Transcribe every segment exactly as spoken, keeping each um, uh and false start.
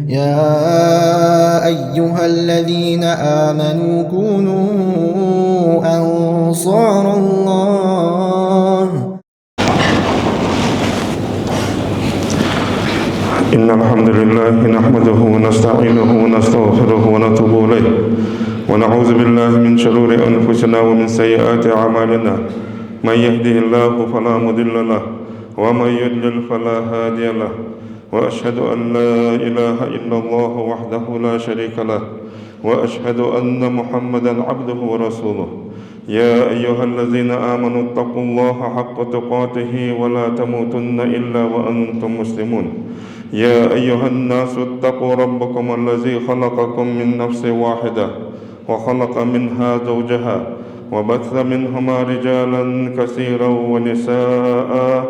يا أيها الذين آمنوا كونوا أنصار الله. إن الحمد لله نحمده ونستعينه ونستغفره ونتوب إليه، ونعوذ بالله من شرور أنفسنا ومن سيئات أعمالنا. من يهده الله فلا مضل له، ومن يضلل فلا هادي له. وأشهد أن لا إله إلا الله وحده لا شريك له، وأشهد أن محمدا عبده ورسوله. يا أيها الذين آمنوا اتقوا الله حق تقاته ولا تموتن إلا وأنتم مسلمون. يا أيها الناس اتقوا ربكم الذي خلقكم من نفس واحدة وخلق منها زوجها وبث منهما رجالا كثيرا ونساء،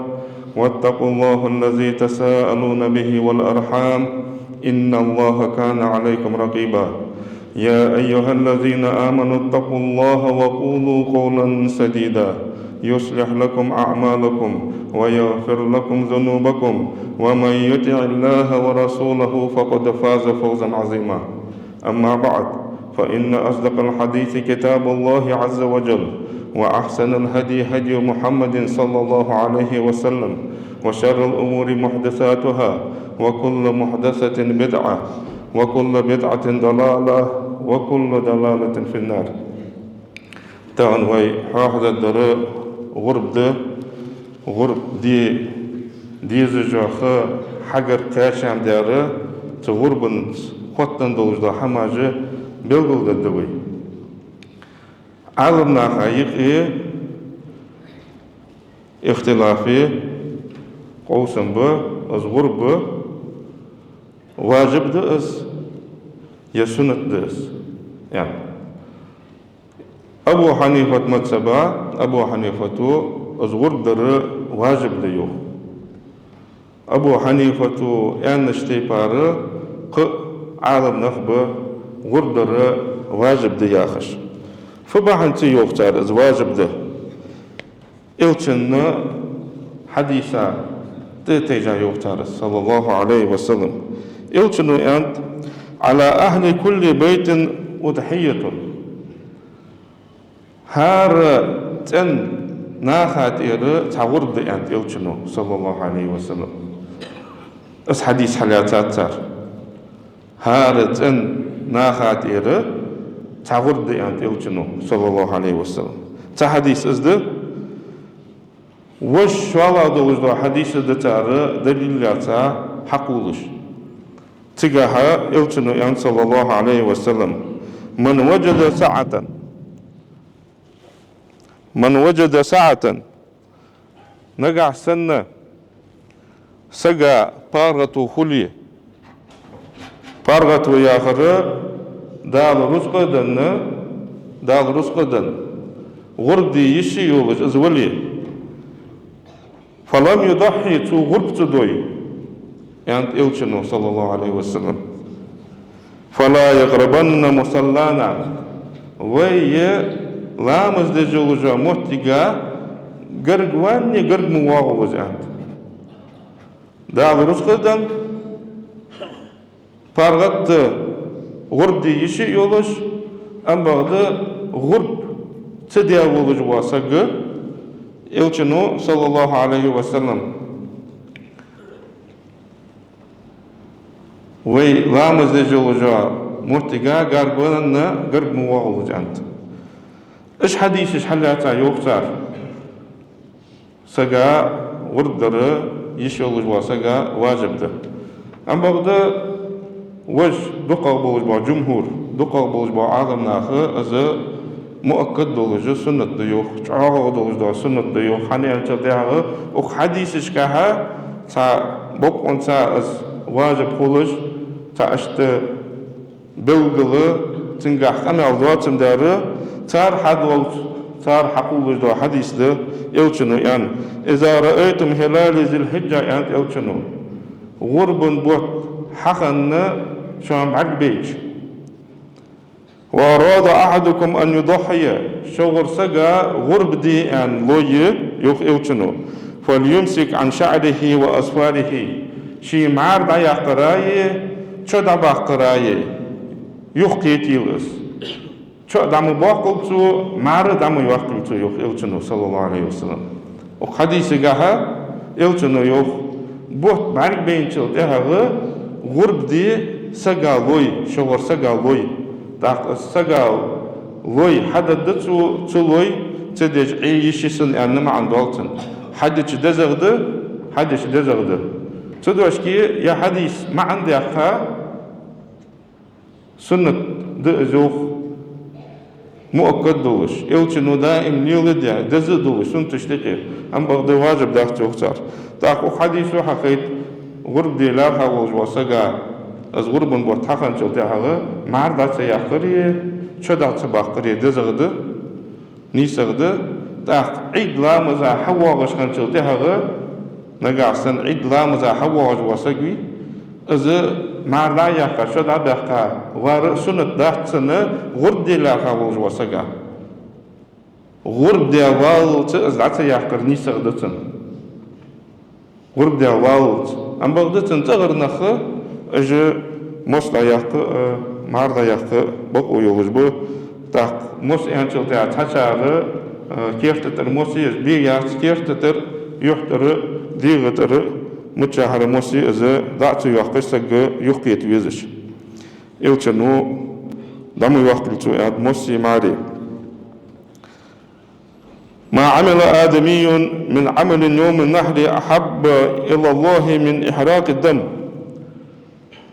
واتقوا الله الذي تساءلون به والأرحام، إن الله كان عليكم رقيبا. يا أيها الذين آمنوا اتقوا الله وقولوا قولا سديدا، يصلح لكم أعمالكم ويغفر لكم ذنوبكم، ومن يطع الله ورسوله فقد فاز فوزا عظيما. أما بعد، فإن أصدق الحديث كتاب الله عز وجل، وأحسن الهدي هدي محمد صلى الله عليه وسلم، وشر الأمور محدثاتها، وكل محدثة بدعة، وكل بدعة ضلالة، وكل ضلالة في النار. Тахан вай хьоахадергдар гӀурба да. ГӀурба де дезаш йола ха хьагарга кхаьчам дера, цу гӀурбанца хоттаденна долаш дола хӀамаш белгалдергда вай. Ӏаламнаха юкъе ихтилаф е къовсам ба, из гӀурба важиб да из, е суннат да из, яхаш. Абу Хьанифат мазхӀаба, Абу Хьанифата из гӀурба дар важиб да йоах. Абу Хьанифата аьннача тайпара кхы а Ӏаламнах ба гӀурба дар важиб да яхаш. Фу бахьанца йоах цар из важиб да? Элчан хьадиса тӀатайжа йоах цар, саллаллахӀу Ӏалайхи ва саллам. Элчано аьннад: «على أهل كل بيت أضحية». ХӀара цӀен наха тӀера цхьа гӀурба да, аьннад Элчано, саллаллахӀу Ӏалайхи ва саллам. Из хьадис хьалаьцад цар. ХӀара цӀен наха тӀера цхьа гӀурба да, аьннад Элчано, саллаллахӀу Ӏалайхи ва саллам. Цхьа хьадис из да, вож шоллагӀа долаш дола хьадис да цар далил лаьца хьакхоллаш. Цигахьа Элчано аьннад, саллаллахӀу Ӏалайхи ва саллам: «من وجد سعة». «من وجد سعة». Нагахь санна сага паргӀато хуле, паргӀато яхар Дала рузкъа денна, Дала рузкъа денна, гӀурба де йиш йолаш из вале, «فلم يضح», цо гӀурба ца дой, аьннад Элчано, саллаллахӀу Ӏалайхи ва саллам, «فلا يقربن مصلانا», вай ламаз деш йолча моттига гарга ваьнне гарга ма воагӀалва из, аьннад. Дала рузкъа денна, паргӀата гӀурба де йиш йолаш, амма бакъда гӀурба ца деш волаш вола саг, Элчано, саллаллахӀу Ӏалайхи ва саллам, вай ламаз деш йолча моттига гарга ваьнне гарга ма воагӀалва из, аьннад. Уж хьадисаш хьалаьца йоах цар, сага гӀурба дар йиш йолаш вола сага важиб да. Амма бакъда вож дукхагӀа болаш бола жумхӀур, дукхагӀа болаш бола Ӏаламнаха из муаккад долаш суннат да йоах, чӀоагӀагӀа долаш дола суннат да йоах. ХӀана аьлча тӀехьагӀа укх хьадисашкахьа цхьа бокъонца из важиб хулаш, цхьа иштта белгала, цунгахь къамаьл доацам дера, цар хьадоаллаш, цар хьакхоллаш дола хьадис да, Элчано аьннад: «إذا رأيتم هلال ذي الحجة», аьннад Элчано, гӀурбан бутт хьахинна шоана бӀаргабайча, «وأراد أحدكم أن يضحي», шугара сага гӀурба де аьнна лой, йоах Элчано, «فليمسك عن شعره وأظفاره», ший мӀара дӀаяккхарае, чо дӀабаккхарий, юхакхетийла из. Чо дӀа ма боаккхалба цо, мӀара дӀа ма йоаккхалба цо, йоах Элчано, саллаллахӀу Ӏалайхи ва саллам. Укх хьадисагахьа Элчано йоах: бутт бӀаргабайначул тӀехьагӀа гӀурба де сага лой, шогӀара сага лой. ТӀаккха из сага лой хьадергда цо, ца лой ца деш Ӏе йиш я сона, аьнна маӀан долаш да цун. Хьадича дезагӀа да, хьадича дезагӀа да. Цудухьа ер хьадис маӀан даьккха, суннат да из, йоах, муаккад долаш, Элчано даим леладаь, деза долаш, суннаташта юкъе, амма бакъда важиб дац, йоах цар. ТӀаккха укх хьадисо хьахайт, гӀурба де лаьрхӀа волаш вола сага, из гӀурбан бутт хьахинначул тӀехьагӀа мӀара дӀа ца яккхарий, чо дӀа ца баккхарий дезагӀа да, нийсагӀа да. ТӀаккха Ӏид ламаза хьавоагӀаш хинначул тӀехьагӀа, нагахьа санна Ӏид ламаза хьавоагӀаш вола саг вий, из мӀара дӀа а яьккха, чо дӀа а баьккха вар суннат дац цунна гӀурба де лаьрхӀа волаш вола сага. ГӀурба де валлалца из дӀа ца яккхар нийсагӀа да цун. ГӀурба де валлалца. Амма бакъда цун цӀагӀара нах, уж мос дӀаяккха а, мӀара дӀаяккха а бокъо йолаш ба. ТӀаккха мос аьнначул тӀехьагӀа цхьачар, а, керта тӀара мос я, из бе яц, керта тӀара, юхь тӀара, дегӀа тӀара, мичахьара мос я, из дӀа а ца йоаккхаш, саг юхакхета везаш. Элчано дӀа ма йоаккхалба цо, аьннад, мос а, мӀара а. ما عمل آدمي من عمل يوم النحر أحب إلى الله من إهراق الدم.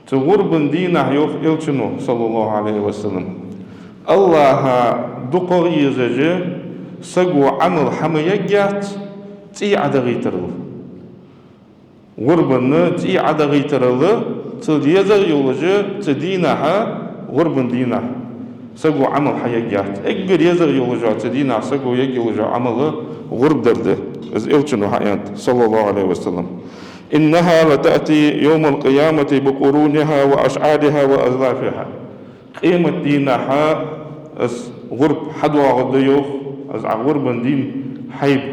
Цу гӀурбан дийнахьа, йоах Элчано, саллаллахӀу Ӏалайхи ва саллам, АллахӀа дукхагӀа езаш саго Ӏамал хӀама яггьяц цӀий Ӏодахийтарал. ГӀурбанна цӀий Ӏодахийтарал, цул езагӀа йолаш цу дийнахьа, гӀурбан дийнахьа, саго Ӏамал хьаяггьяц. Эггара езагӀа йолаш йола цу дийнахьа саго яггйолаш йола Ӏамал гӀурба дар да. Из Элчано хьааьннад, саллаллахӀу Ӏалайхи ва саллам: إنها لتأتي يوم القيامة بقرونها وأشعارها وأظلافها. Къематдийнахьа из гӀурба хьадоагӀаргда, йоах, из Ӏа гӀурбан дийнахьа хьайба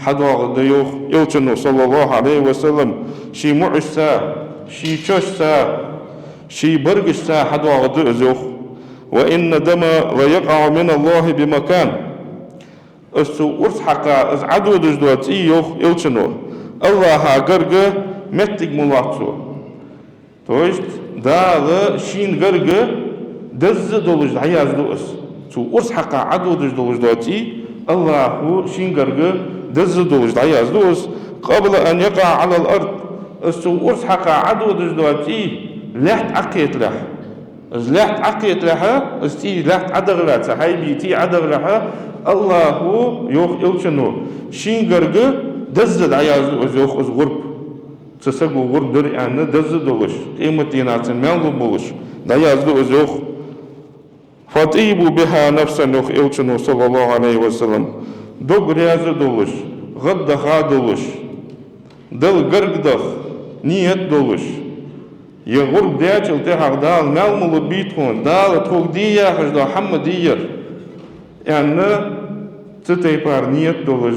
хьадоагӀаргда, йоах Элчано, саллаллахӀу Ӏалайхи ва саллам, ший муӀашца, ший чошца, ший баргашца хьадоагӀаргда из, йоах. وإن الدم ليقع من الله بمكان. Из цу урс хьакха из Ӏододаш дола цӀий, йоах Элчано, АллахӀа гарга моттиг ма лоац цо. То есть Дала шийна гарга деза долаш дӀаязду из. Цу урс хьакха Ӏододаш долаш дола цӀий АллахӀа шийна гарга деза долаш дӀаязду из. قبل أن يقع على الأرض. Из цу урс хьакха Ӏододаш дола цӀий лаьтта Ӏокхеталехь. Из лаьтта Ӏокхеталехьа, из цӀий лаьтта Ӏодахалехьа, цу хьайбий цӀий Ӏодахалехьа, АллахӀа, йоах Элчано, шийна гарга деза дӀаязду из, йоах, из гӀурба. Цу саго гӀурба дир аьнна деза долаш, къематдийнахьа цун маьл лургболаш дӀаязду из, йоах. فطيبوا بها نفسا, йоах Элчано, саллаллахӀу Ӏалайхи ва саллам, дог раьза долаш, гӀаддаха долаш, Далла гарга даха ният долаш, ер гӀурба даьчул тӀехьагӀа Дала маьл ма лургбий тхона, Дала тхога де яхаш дола хӀама ма де ер, аьнна, цу тайпара ният долаш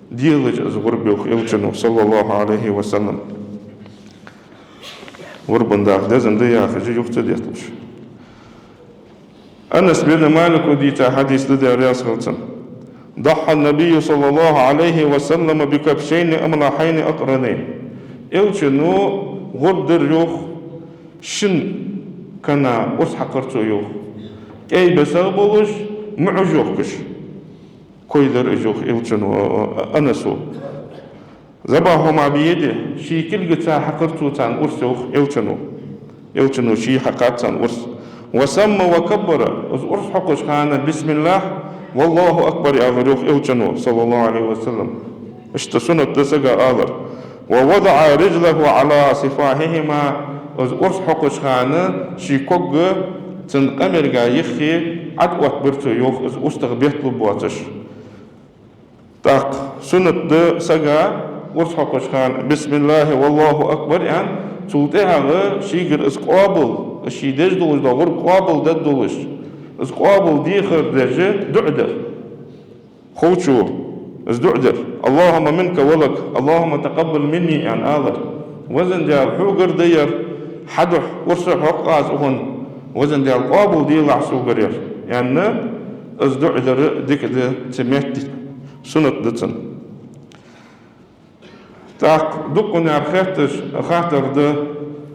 делаш из гӀурба, йоах Элчано, саллаллахӀу Ӏалайхи ва саллам. ГӀурбан даха деза да яхаш юха ца детталуш. Анас бин Малика дийца хьадис да, Даьла раьза хилва цунна. ضحى النبي صلى الله عليه وسلم بكبشين أملحين أقرنين. Элчано гӀурба дир, йоах, шин кана урс хьакхар цо, йоах. КӀай бесагӀа болаш, муӀаш йохкаш. Кой дир уж, йоах Элчано, Анасо. ذبحهما بيده, ший кулгаца хьакхар цо царна урс, йоах Элчано. Элчано ше хьакхад царна урс. وسمى وكبر, из урс хьокхача хана بسم الله والله أكبر аьлар, йоах Элчано, саллаллахӀу Ӏалайхи ва саллам. Иштта суннат да сага алар. ووضع رجله على صفاحهما, из урс хьокхача хана ший ког цун къамарга юххе Ӏооттабир цо, йоах, из устагӀа бетта лургбоацаш. ТӀаккха суннат да сага урс хьокхача хана بسم الله والله أكبر аьнна, цул тӀехьагӀа шийгара из къоабал, из ше деш долаш дола гӀурба къоабал дергдолаш, из къоабал дехар деш дуӀа дар. Ховчо из дуӀа дар: اللهم منك ولك، اللهم تقبل مني аьнна алар. Везан Даьла, хьогара да ер, Хьа духьа урс хьокх аз укхунна, везан Даьла, къоабал делахь согара ер, аьнна, из дуӀа дар дика да цу метте, суннат да цун. ТӀаккха дуккханера хетташ хаттар да: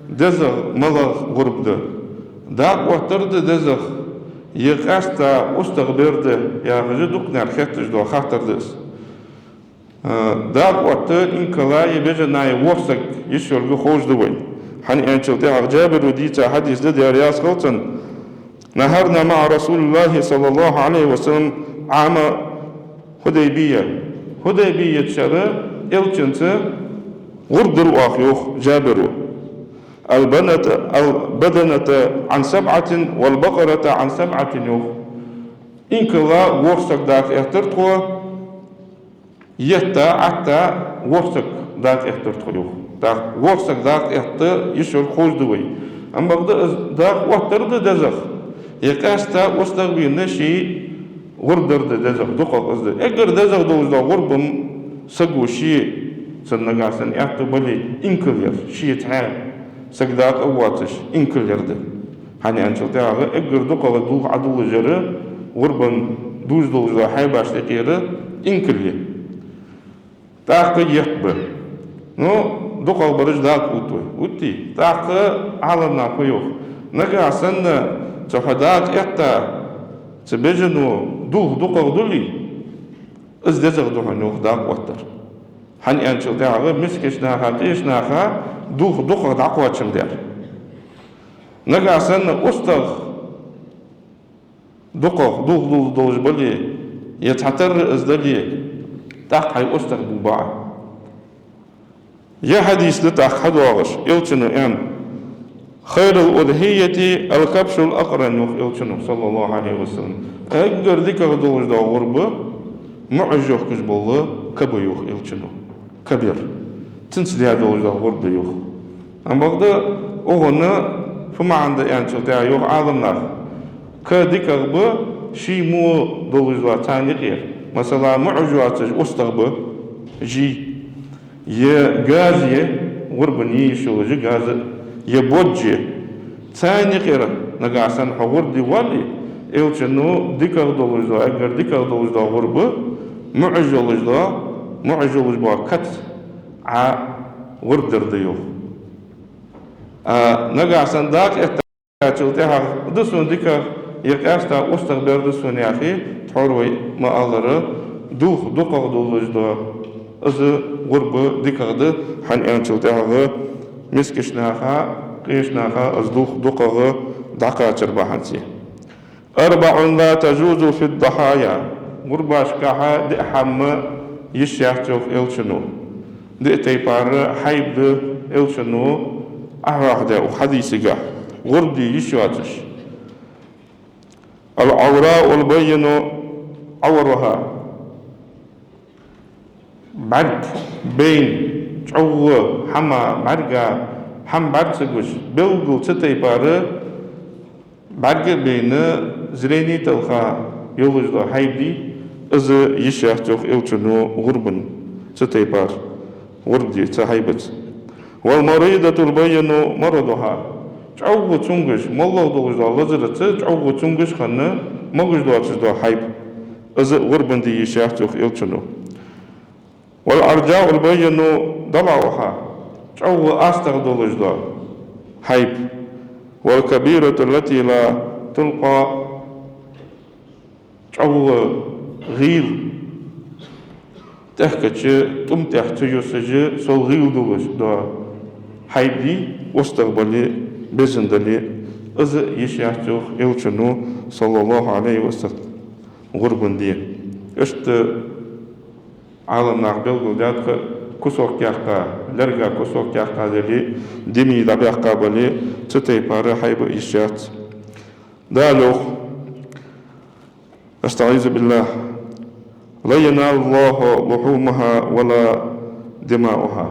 дезагӀа малагӀа гӀурба да? Дакъа оттар да дезагӀа, е къаьстта устагӀа бер да, яхаш дуккханера хетташ дола хаттар да из. Э, дакъа отта инкала е бежана е ворхӀ саг йиш йолга ховш да вайна. ХӀана аьлча тӀехьагӀа Джабира дийца хьадис да, Даьла раьза хилва цунна: نحرنا مع رسول الله صلى الله عليه وسلم عام الحديبية. Хьудайбия шера Элчанца гӀурба дир оаха, йоах Джабира. البدنة، البدنة عن سبعة والبقرة عن سبعة, йоах. Инкала ворхӀ саг дакъа эттар тхо, етта, Ӏатта ворхӀ саг дакъа эттар тхо, йоах. ТӀаккха ворхӀ саг дакъа этта йиш йолга ховш да вай. Амма бакъда из дакъа оттар да дезагӀа, е къаьстта устагӀа бенна ший гӀурба дар да дезагӀа, дукхагӀа из да. Эггара дезагӀа долаш дола гӀурба-м саго ше, цун нагахьа санна аьттув бале, инкал яр, ше цхьаь саг дакъа а воацаш, инкал яр да. ХӀана аьлча тӀехьагӀа эггара дукхагӀа дулх Ӏодуллаш яр гӀурбан дуж долаш дола хьайбаш тӀекъера инкал я. ТӀаккха етт ба. Ну, дукхагӀа бараш дакъа отт вай. Оттий? ТӀаккха Ӏаламнаха йоах: нагахьа санна цу хьо дакъа этта, цу бежано дулх дукхагӀа дале, из дезагӀа да хьона, йоах, дакъа оттар. ХӀана аьлча тӀехьагӀа мискача наха, къеча наха дулх дукхагӀа дӀакхоачам дар. Нагахьа санна устагӀа дукхагӀа дулх дуллаш долаш бале, е цхьатарра из дале, тӀаккха хьай устагӀа бу бакъахьа. Ер хьадис да тӀаккха хьадоагӀаш, Элчано аьннад: خير الأضحية الكبش الأقرن, йоах Элчано, صلى الله عليه وسلم. Эггара дикагӀа долаш дола гӀурба муӀаш йохкаш бола ка ба, йоах Элчано. Ка бар. Цунца даь долаш дола гӀурба да, йоах. Амма бакъда укхунна фу маӀан да аьнчул тӀехьа йоах Ӏаламнаха: ка дикагӀа ба ший мо долаш дола царна юкъера. Масала, муӀаш йоацаш устагӀа ба, жий. Е газа я, гӀурбан йиш йолаш я газа, е бодж я. Царна юкъера нагахьа санна хьо гӀурба де воалле, Элчано дикагӀа долаш дола, эггара дикагӀа долаш дола гӀурба муӀаш йолаш дола, муӀаш йолаш бола каца Ӏа гӀурба дар да, йоах. А нагахьа санна дакъа этта аьлчул тӀехьагӀа да сона дикагӀа, е къаьстта устагӀа бер да сона яхе, тхьовра вай ма аллара, дулх дукхагӀа долаш дола из гӀурба дикагӀа да, хӀана аьлчул тӀехьагӀа мискача наха, къеча наха из дулх дукхагӀа дӀакхачар бахьанца. أربع لا تجوز في الضحايا. ГӀурбашкахьа диъ хӀама йиш яц, йоах Элчано. Диъ тайпара хьайба да Элчано Ӏохьоахадаь укх хьадисагахь, гӀурба де йиш йоацаш. العوراء البين عورها. БӀарг байна, чӀоагӀа хӀама, бӀарга хӀама бӀарг ца гуш, белггала цу тайпара бӀарг а байна, зрени талха йолаш дола хьайба дий, из йиш яц, йоах Элчано, гӀурбан цу тайпара гӀурба де цу хьайбаца. والمريضة البين مرضها. ЧӀоагӀа цунгаш, моллагӀа долаш дола лазарца чӀоагӀа цунгаш хинна, могаш доацаш дола хьайба, из гӀурбан де йиш яц, йоах Элчано. والعرجاء البين ضلعها. ЧӀоагӀа астагӀа долаш дола хьайба. والكبيرة التي لا تلقى. ЧӀоагӀа гӀийла, тӀехкача тӀум тӀа ца юсаш, сол гӀийла долаш дола хьайба дий, устагӀа бале, безам дале, из йиш яц, йоах Элчано, صلى الله عليه وسلم, гӀурбан де. Иштта Ӏаламнаха белгалдаьд-кх, кусок яьккха, лерга кусок яьккха дале, диме дӀабаьккха бале, цу тайпара хьайба йиш яц. Дала йоах: أستعيذ بالله. لن ينال الله لحومها ولا دماؤها.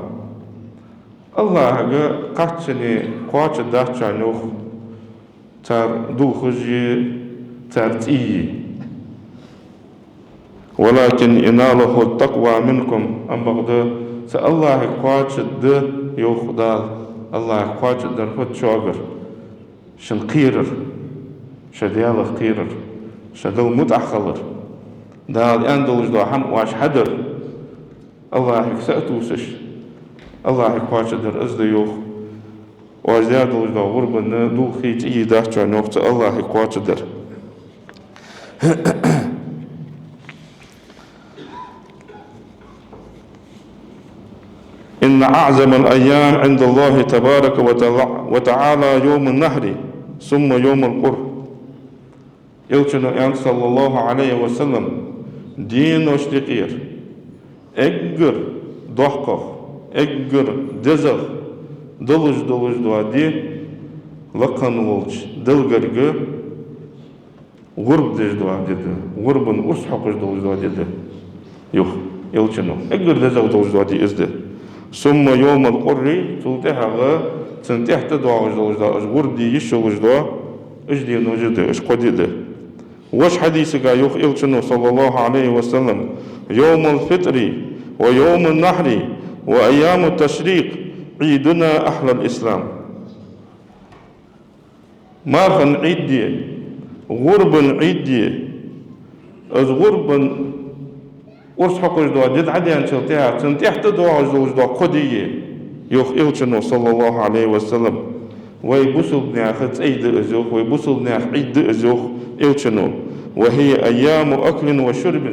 АллахӀага кхаччалца кхоачаргдац шоана, йоах, цар дулхаш а, цар цӀий а. ولكن يناله التقوى منكم. Амма бакъда цу АллахӀага кхоачаргда, йоах Дала, АллахӀага кхоачаргдар фуд шугара? Шун кхерар, шо Даьлах кхерар, шо Далла мутӀахьа хилар, Дала аьнна долаш дола хӀама оаш хьадар, АллахӀага са а тувсаш, АллахӀага кхоачаргдар из да, йоах. Оаш даь долаш дола гӀурбан дулх а, цӀий а дац шоана, йоах, цу АллахӀага кхоачаргдар. إن أعظم الأيام عند الله تبارك وتعالى يوم النحر، ثم يوم القر. Элчано аьннад, صلى الله عليه وسلم, деношта юкъера эггара доккхагӀа, эггара дезагӀа долаш, долаш дола ди лакха волча Даьлагара гӀурба деш дола ди да, гӀурбан урс хьокхаш долаш дола ди да, йоах Элчано. Эггара дезагӀа долаш дола ди из да. ثم يوم القر, цул тӀехьагӀа цун тӀехьа тӀадоагӀаш долаш дола, уж гӀурба де йиш йолаш дола, уж денош да, уж кхо ди да. Вож хьадисага йоах Элчано, صلى الله عليه وسلم: يوم الفطر ويوم النحر وأيام التشريق عيدنا أهل الإسلام. Мархан Ӏид, гӀурбан Ӏид, из гӀурбан урс хьокхаш дола ди дӀадаьнначул тӀехьагӀа цун тӀехьа тӀадоагӀаш долаш дола кхо ди, йоах Элчано, صلى الله عليه وسلم. Вай бусалба наьха цӀай да из, йоах, вай бусалба наьха Ӏид да из, йоах Элчано. وهي أيام أكل وشرب.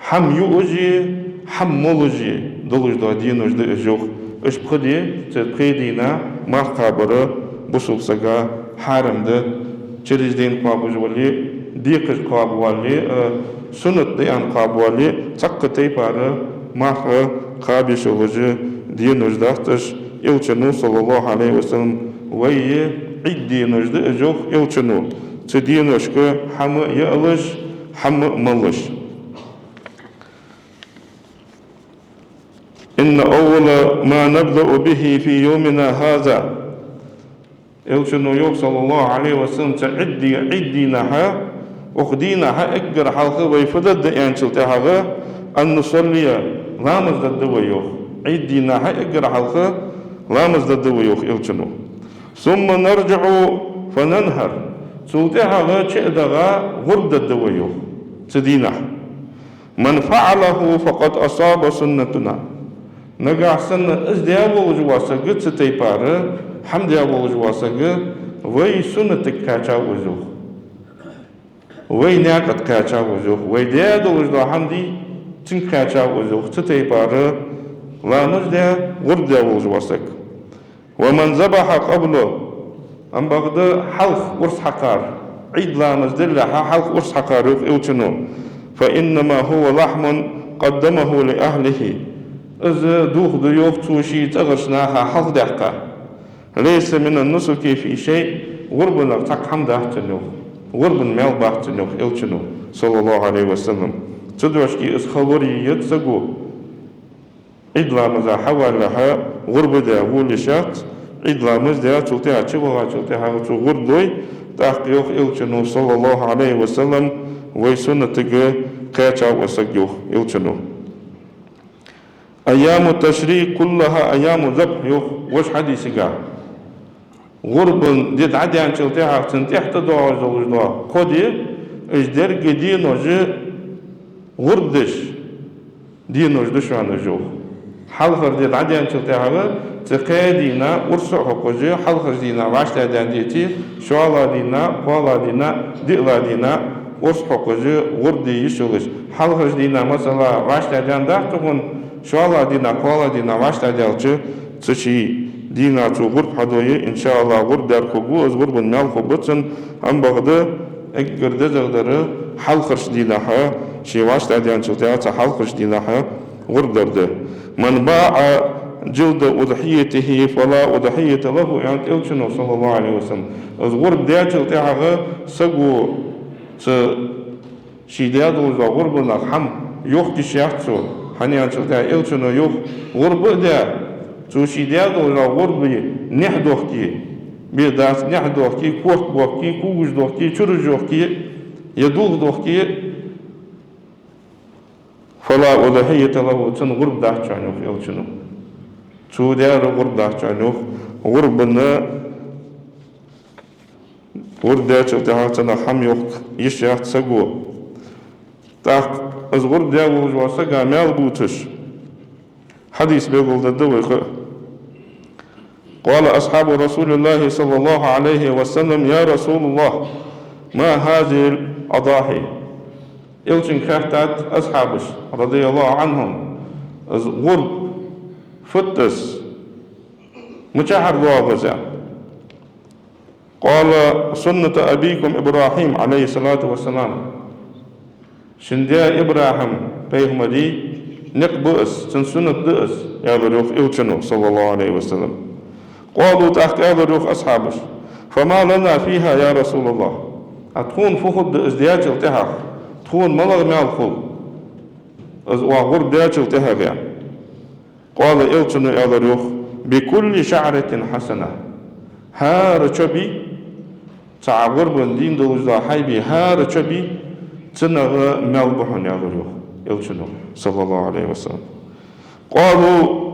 ХӀама юаш а, хӀама молаш а долаш дола денош да уж, йоах. Уж пхи ди, цу пхе дийнахьа марха кхабар бусалба сага хьарам да. Через день кхоабаш вале а, декхар кхоабаш вале а, суннат да аьнна кхоабаш вале а, цхьаккха тайпара марха кхаба йиш йолаш денош дац уж. Элчано, صلى الله عليه وسلم, вай Ӏид денош да уж, йоах Элчано. Цу деношка хӀама а яалаш, хӀама а молаш. إن أول ما نبدأ به في يومنا هذا. Элчано йоах, صلى الله عليه وسلم, цу Ӏид ди-, Ӏид дийнахьа, укх дийнахьа эггара хьалха вай фу дергда аьнначул тӀехьагӀа, أن نصلي, ламаз дергда вай, йоах. Ӏид дийнахьа эггара хьалха ламаз дергда вай, йоах Элчано. ثم نرجع فننحر. Цул тӀехьагӀа чу а дагӀа гӀурба дергда вай, йоах, цу дийнахьа. من فعله فقد أصاب سنتنا. Нагахь санна из даь волаш вола саг, цу тайпара хӀама даь волаш вола саг, вай суннатага кхаьчав из, йоах. Вай наькъа тӀа кхаьчав из, йоах. Вай даь долаш дола хӀама дий, цунга кхаьчав из, йоах, цу тайпара ламаз даь, гӀурба даь волаш вола саг. ومن ذبح قبل, ам бакъда хьалха урс хьакхар, Ӏид ламаз далехьа хьалха урс хьакхар, йоах Элчано, فإنما هو لحم قدمه لأهله. Из дулх да, йоах, цо ший цӀагӀарча наха хьалха даьккха. ليس من النسك في شيء, гӀурбанах цхьаккха хӀама дац цун, йоах. ГӀурбан маьл бац цун, йоах Элчано, صلى الله عليه وسلم. Цудухьа из хала лорае еза саго. Ӏид ламаза хьавалалехьа гӀурба даь волалуш вац, Ӏид ламаз даь, цул тӀехьагӀа чу вахачул тӀехьагӀа цо гӀурба лой, тӀаккха йоах Элчано, صلى الله عليه وسلم, вай суннатага кхаьчав из саг, йоах Элчано. أيام التشريق كلها أيام ذبح, йоах вож хьадисага. ГӀурбан ди дӀадаьнначул тӀехьагӀа цун тӀехьа тӀадоагӀаш долаш дола кхо ди, уж деррига денош гӀурба деш денош да шоана уж, йоах. Хьалхара ди дӀадаьнначул тӀехьагӀа цу кхаь дийнахьа урс а хьокхаш, хьалхарча дийнахьа вӀаштӀехьадаьнна деце, шоллагӀча дийнахьа, кхоалагӀча дийнахьа, диълагӀча дийнахьа урс хьокхаш гӀурба де йиш йолаш. Хьалхарча дийнахьа, масала, вӀаштӀехьадаьнна дац цо хӀана, шоллагӀча дийнахьа, кхоалагӀча дийнахьа вӀаштӀехьадаьлча, цу ший дийнахьа цо гӀурба хьадой, иншааллахӀ, гӀурба даьр хургва из, гӀурбан маьл хургба цун, ам бакъда эггара дезагӀа дар хьалхарча дийнахьа, ше вӀаштӀехьадаьнначул тӀехьагӀа цу хьалхарча дийнахьа гӀурба дар да. من باع جلد أضحيته فلا أضحية له, аьннад Элчано, صلى الله عليه وسلم. Из гӀурба даьчул тӀехьагӀа саго цу ший даь долаш дола гӀурбанах хӀама йохка йиш яц цо, хӀана аьлча тӀехьа Элчано йоах, гӀурба а даь, цо ший даь долаш дола гӀурба нехь дохке, бе дац, нехь дохке, корта бохке, когаш дохке, чураж йохке, е дулх дохке, فلا أضحية له, цун гӀурба дац шоана, йоах Элчано. Цо даьр гӀурба дац, аьнна, йоах. ГӀурбана, гӀурба даьчул тӀехьагӀа цунах хӀама йохка йиш яц саго. ТӀаккха из гӀурба даь волаш вола сага маьл бувцаш хьадис белгалдергда вай кхы. قال أصحاب رسول الله صلى الله عليه وسلم: يا رسول الله، ما هذه الأضاحي؟ Элчанга хаьттад асхьабаша, رضي الله عنهم: из гӀурба фуд из, мичахьара доагӀа из? قال: سنة أبيكم إبراهيم عليه الصلاة والسلام. Шун даь ИбрахӀим пайхамара никъ ба из, цун суннат да из, аьлар йоах Элчано, صلى الله عليه وسلم. قالوا, тӀаккха аьлар йоах асхьабаша: فما لنا فيها يا رسول الله؟ А тхона фу хургда из даьчул тӀехьагӀа? Тхона малагӀа маьл хул из оаха гӀурба даьчул тӀехьагӀа? قال, Элчано аьлар йоах: بكل شعرة حسنة. ХӀара чоби, цу Ӏа гӀурбана дийна долаш дола хьайбий хӀара чоби, цунах маьл ба хьона, аьлар йоах Элчано, صلى الله عليه وسلم. قالوا: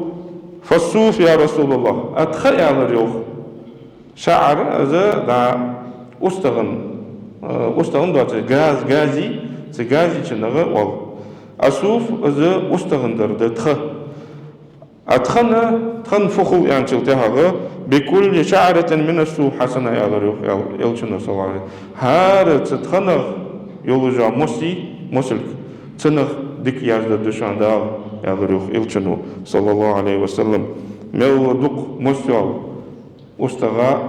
فالصوف يا رسول الله. А тха, аьлар йоах, шаӀар, из да устагӀан, э, устагӀан доацаш, газ, гази, цу гази чунах оал. А суф, из устагӀан дар да тха. А тхона, тхона фу хул аьнначул тӀехьагӀа: بكل شعرة من الصوف حسنة, аьлар йоах Эл-, Элчано, صلى الله عليه وسلم. ХӀара цу тхонах йолаш йола мос, мосалг, цунах дика яздаргда шоана Дала, аьлар йоах Элчано, صلى الله عليه وسلم. Мел дукха мос йола устагӀа,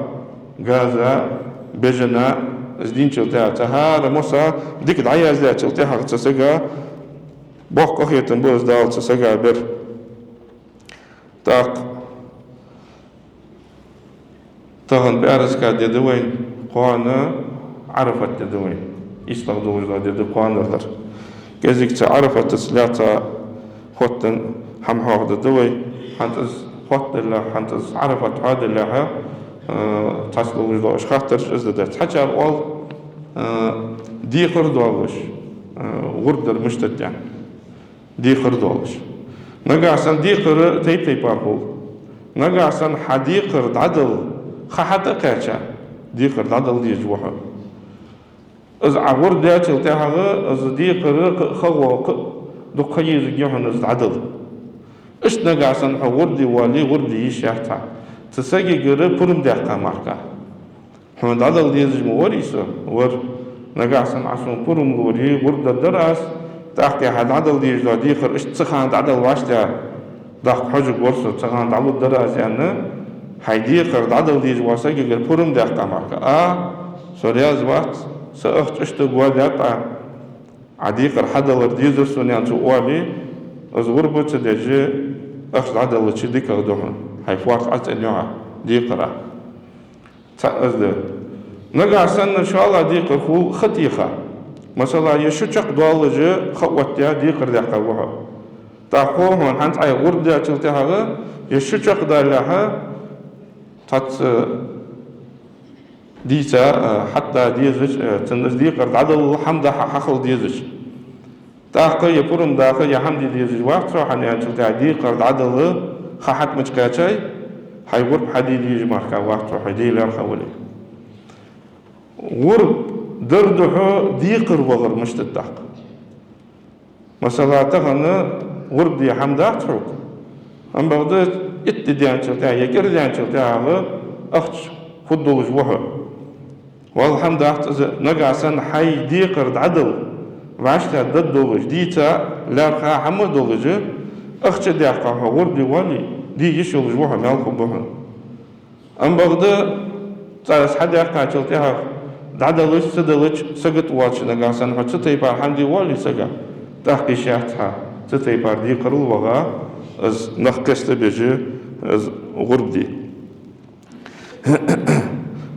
газа, бежана, из дийначул тӀехьагӀа цу хӀара моса дика дӀаяздечул тӀехьагӀа цу сага боккха къахетам ба из Дала цу сага бер. ТӀаккха тахан пӀаьраска ди да вайна, кхоана Ӏарафат ди да вайна. ИйслагӀа долаш дола ди да кхоанара дар. КӀезига цу Ӏарафатаца лаьца хоттаденна хӀама хьоахадергда вай. ХӀанз из хоттадалехь, хӀанз из Ӏарафат хьоадалехь, э, цхьацца долаш дола уж хаттараш из да дац. Цхьачар оал, э, декхар долаш, э, гӀурба дар мишта да аьнна. Декхар долаш. Нагахьа санна декхар тайп-тайпара хул. Нагахьа санна хьа декхар дӀадала ха хьатӀакхаьча, декхар дӀадала дезаш ва хьо. Из Ӏа гӀурба даьчул тӀехьагӀа из декхар кхы а ха гӀо, кхы а дукха ха езаргья хьона из дӀадала. Иштта нагахьа санна хьо гӀурба де воале, гӀурба де йиш яц хьа, цу сагагара пурам даьккха мара. Хьона дӀадала дезаш ма варий со? Вар. Нагахьа санна Ӏа сона пурам лой, гӀурба дергдар аз, тӀаккха хьа дӀадала дезаш дола декхар иштта цу хана дӀадала вӀаштӀехьа, дӀахо хьожаргвар со, цу хана дӀалургдар аз, аьнна, хьай декхар дӀадала дезаш вола сагагара пурам даьккха мара. А, со раьза вац, са ахча иштта гӀо даьккха, Ӏа декхар хьадалар дезар сона, аьнна, цо оале, из гӀурба ца деш, ахча дӀадаллача дикагӀа да хьона, хьай фоарт Ӏа цӀенйо Ӏа декхара. Цхьаъ из да. Нагахьа санна шоллагӀа декхар хул ха теха. Масала, ер шу чакхдоаллаш ха оттаяь декхар даьккха ва хьо. ТӀаккха хьона хӀанз Ӏа гӀурба даьчул тӀехьагӀа ер шу чакхдалалехь, цхьацца дийца, а, хьатта дезача, а, цунна из декхар дӀадаллал хӀама да хьа хьахила дезача. ТӀаккха е пурам даха, е хӀама де дезаш вац хьо, хӀана аьлча тӀехьа декхар дӀадала ха хьатӀа мича кхаьчай, хьай гӀурба хьаде дезаш мара вац хьо, хьай де лаьрхӀа вале. ГӀурба дар да хьо декхар вахар мишта да тӀаккха. Масала, тахан гӀурба де хӀама дац хьога. Ам бакъда итт ди даьнначул тӀехьа, е кӀира даьнначул тӀехьагӀа ахча хургдолаш ва хьо. Валла, хӀама дац из, нагахьа санна хьай декхар дӀадала вӀаштӀехьа дергдолаш, дийца лаьрхӀа хӀама долаш, ахча а даьккха хьо гӀурба де воале, де йиш йолаш ва хьо, маьл хургба хьона. Ам бакъда цкъа из хьадаьккхачул тӀехьагӀа дӀадалача, ца далача сагота воацаш нагахьа санна хьо цу тайпара хӀама де воале сага, тӀаккха йиш яц хьа цу тайпара декхарал ваха, из нах кхестабеш, из гӀурба де.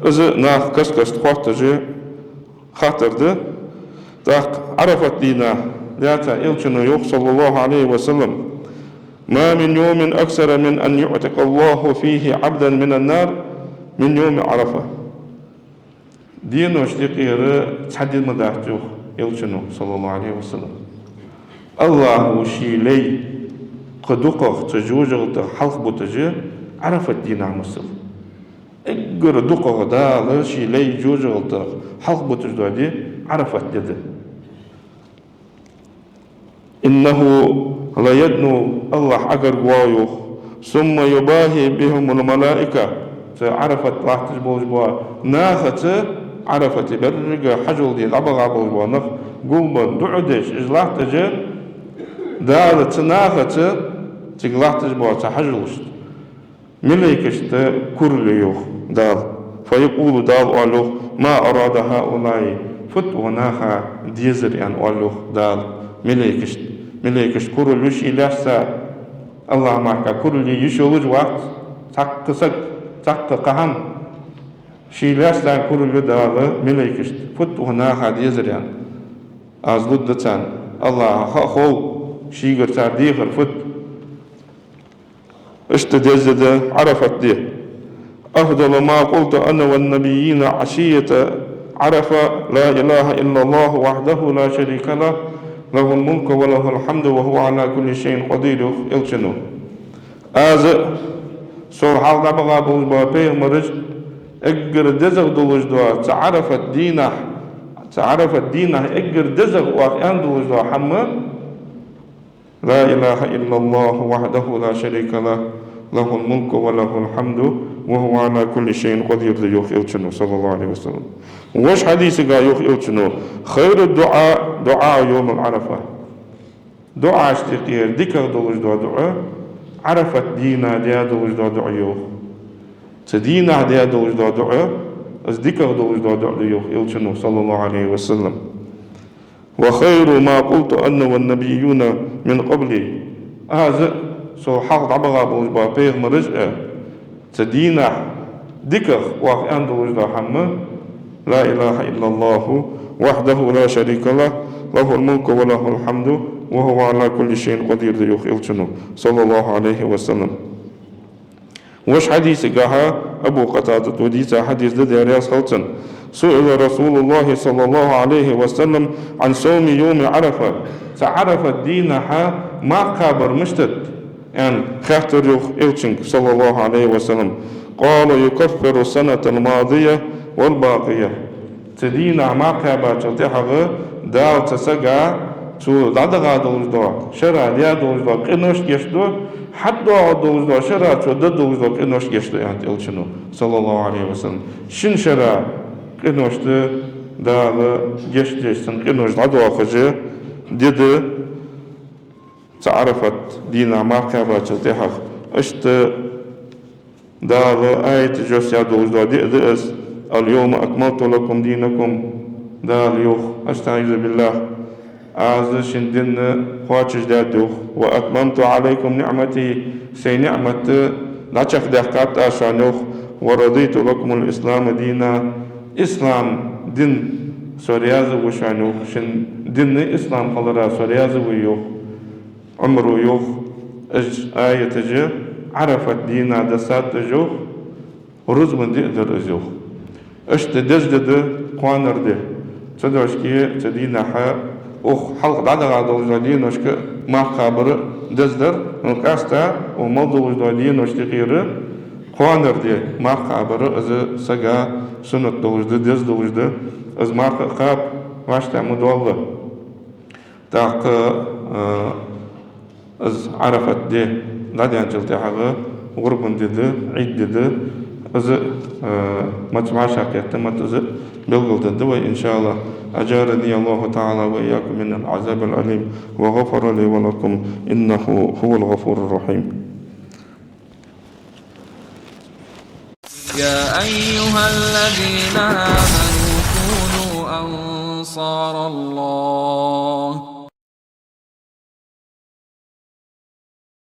Из нах каст-каста хоттаж хаттар да. ТӀаккха Ӏарафат дийнахьа лаьца Элчано йоах, صلى الله عليه وسلم: ما من يوم أكثر من أن يعتق الله فيه عبدا من النار من يوم عرفة. Деношта юкъера цхьа ди ма дац, йоах Элчано, صلى الله عليه وسلم, АллахӀа ший лай Дукхагӏа цу жожагӏатех хьалха буташ Ӏарафат дийнахьа мусал. Эггара дукхагӏа Дала ший лай жожагӏатех хьалха буташ дола ди Ӏарафат ди да. إنه ليدنو, Аллахӏ Ӏогарга воагӏа, йоах. ثم يباهي بهم الملائكة. Цу Ӏарафат латташ болаш бола нахаца, Ӏарафате берригаш хьажол де дӏабаха болаш бола нах гулбенна дуӏа деш, уж латташ, Дала цу нахаца, цига латташ бола цу хьажолашта, малейкашта курал ю, йоах Дала. فيقول, Дала оал, йоах: ما أراد هؤلاء, фуд укх наха дезар, аьнна, оал, йоах Дала малейкашта. Малейкашта курал ю ший лаьшца, Аллахӏа мара курал е йиш йолаш вац цхьаккха саг, цхьаккха кхаьхьам. Ший лаьшца курал ю Дала малейкашта, фуд укх наха дезар, аьнна. Аз лургда царна, Аллахӏа ха хов шийгара цар дехар фуд. Иштта деза ди да Ӏарафат ди. أفضل ما قلت أنا والنبيون عشية عرفة لا إله إلا الله وحده لا شريك له، له الملك وله الحمد وهو على كل شيء قدير, йоах Элчано. Аз а, со хьалха дӏабаха болаш бола пайхамараш а эггара дезагӏа долаш дола цу Ӏарафат дийнахьа, цу Ӏарафат дийнахьа эггара дезагӏа оаха аьнна долаш дола хӏама: لا إله إلا الله وحده لا شريك له، له الملك وله الحمد وهو على كل شيء قدير, да, йоах Элчано, صلى الله عليه وسلم. Вож хьадисага йоах Элчано: خير الدعاء دعاء يوم عرفة. Дуӏашта юкъера дикагӏа долаш дола дуӏа Ӏарафат дийнахьа даь долаш дола дуӏа, йоах. Цу дийнахьа даь долаш дола дуӏа, из дикагӏа долаш дола дуӏа да, йоах Элчано, صلى الله عليه وسلم. وخير ما قلت أنا والنبيون من قبلي. Аз а, со хьалха дӏабаха болаш бола пайхамараш а, цу дийнахьа дикагӏа оаха аьнна долаш дола хӏама: لا إله إلا الله وحده لا شريك له، له الملك وله الحمد وهو على كل شيء قدير, да, йоах Элчано, صلى الله عليه وسلم. Вож хьадисага Абу Къатадата дийца хьадис да, Даьла раьза хилва цунна: سئل رسول الله صلى الله عليه وسلم عن صوم يوم عرفة. Цу Ӏарафат дийнахьа марха кхабар мишта да, аьнна, хаьттар, йоах, Элчанга, صلى الله عليه وسلم. قال: يكفر السنة الماضية والباقية. Цу дийнахьа марха кхаьбачул тӏехьагӏа Дала цу сага цо дӏадахьа долаш дола, шера даь долаш дола къинош гешт ду, хьадоагӏа долаш дола шера цо даь долаш дола къинош гешт ду, аьннад Элчано, صلى الله عليه وسلم. Шин шера къинош да Дала гешт деш, цун къинош дӏадоахаш ди да цу Ӏарафат дийнахьа марха кхаьбачул тӏехьагӏа. Иштта Дала аяташ йоссадаь долаш дола ди да из: اليوم أكملت لكم دينكم. Дала йоах: أستعيذ بالله, Аз шун дин кхоачашдаьд, йоах. وأتممت عليكم نعمتي, Сай ниӏмат дӏачакхдаьккхад Аз шоана, йоах. ورضيت لكم الإسلام دينا. Ислам дин Со раьза ва шоана, йоах. Шун дин ислам хилара Со раьза ва, йоах. Ӏумара йоах, уж аяташ Ӏарафат дийнахьа даьссад уж, йоах, рузбан ди дар из, йоах. Иштта деза ди да кхоанара ди. Цу дошке, цу дийнахьа, укх хьалха дӏадахьа долаш дола деношка марха кхабар деза дар, но къаьстта укх мел долаш дола деношта юкъера кхоанара ди марха кхабар, из сага суннат долаш да, деза долаш да, из марха а кхаба, вӏаштӏехьа ма доалла. Тӏаккха, а, из Ӏарафат ди дӏадаьнначул тӏехьагӏа гӏурбан ди да, Ӏид ди да, из, а, маца вӏашагӏкхетта, мотт из белгалдергда вай, إن شاء الله. أجارني الله تعالى وإياكم من العذاب الأليم وغفر لي ولكم إنه هو الغفور الرحيم. يا أيها الذين آمنوا كونوا أنصار الله